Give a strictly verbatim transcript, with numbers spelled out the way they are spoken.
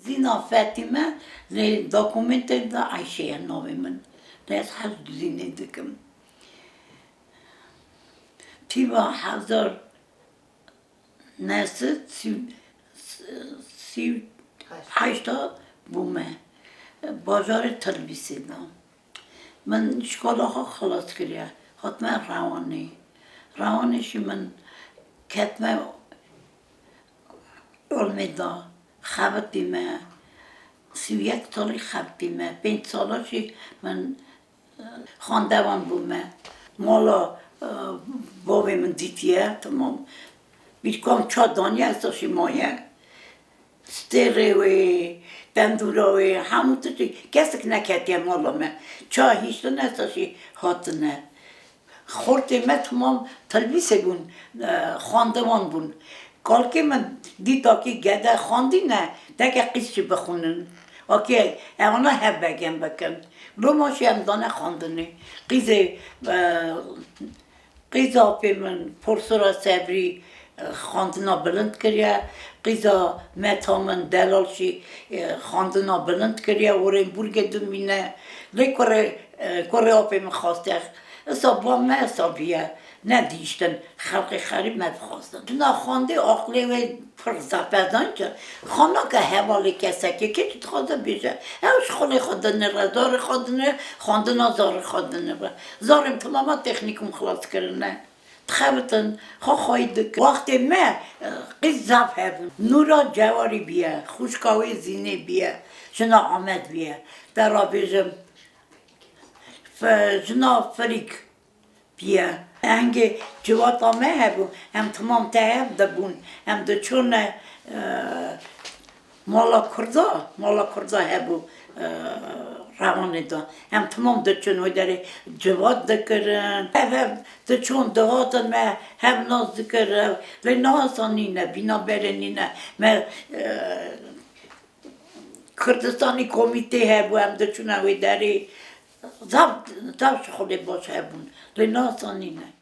Zîna Fetîme, lê dokumentê de Ayşe ye navê min. Lê ez hez bi Zînê dikim. Tîba hezar neh sed sî û heşt bûme bajarê Tilbîsê de. Min şkola xwe xilas kiriye. Hatime Rewanê. Rewanê jî min ketime Olmê de xebitîme. Sî û yek salî xebitîme. Pênc sala jî min, e, xandewan bûme. Mala, e, bavê min dîtiye, tamam. Bîrkam ça daniye, esa jî maye. Stêrê wê, tendûra wê, hemû tiştî, kesek neketiye mala me. Ça hiştin, esa jî hatine. Xortê me temam tilbîsê bûn, e, xandiwan bûn. Kalkê min dîta kî gede xandî ne, deke qîz jî bixwînin. Akê evana hev begem bikin. Loma jî em dane xandinê. Qîzê, e, qîza apê min Porsora Sebrî, e, xandina bilind kiriye. Qîza Meta min Delal jî, e, xandina bilind kiriye. Orênbûrgê dimîne. Lê kurê, e, kurê apê min xastiye. Esa ba me esa biye. Nedihiştin. Xelqê xerîb me dixwastin. Dina xwendê aqlê wê pir zaf e, zanî çi? Xwe nake hevalê kesekê. Kê çi dixwaze bêje. Ew ji xulê xwe dinire, zarê xwe dinire, xwendina zarê xwe dinire. Zarê min temama teknîkum xilas kirine. Dixebitin, xwe xweyî dikin. Wextê me, e, qîz zaf hebûn. Nûra Cewarî biye, xwişka wê Zînê biye, jina Amed biye. Te rabêjim, fi-, jina Firîk biye. Hingê civata me hebû, em temam te hev dibûn. Em diçûne, e, Mala Kurda, mala Kurda hebû, e, Rewanê de. Em temam diçûn wê derê civat dikirin. Hev hev diçûn dihatin me hev nas dikirin. Lê niha sa nîne, bîna berê nîne. Me, e, Kurdistanî komîtê hebû, em diçûne wê derê. Zaf, zaf şixulê baş hebûn. Lê niha sa nîne.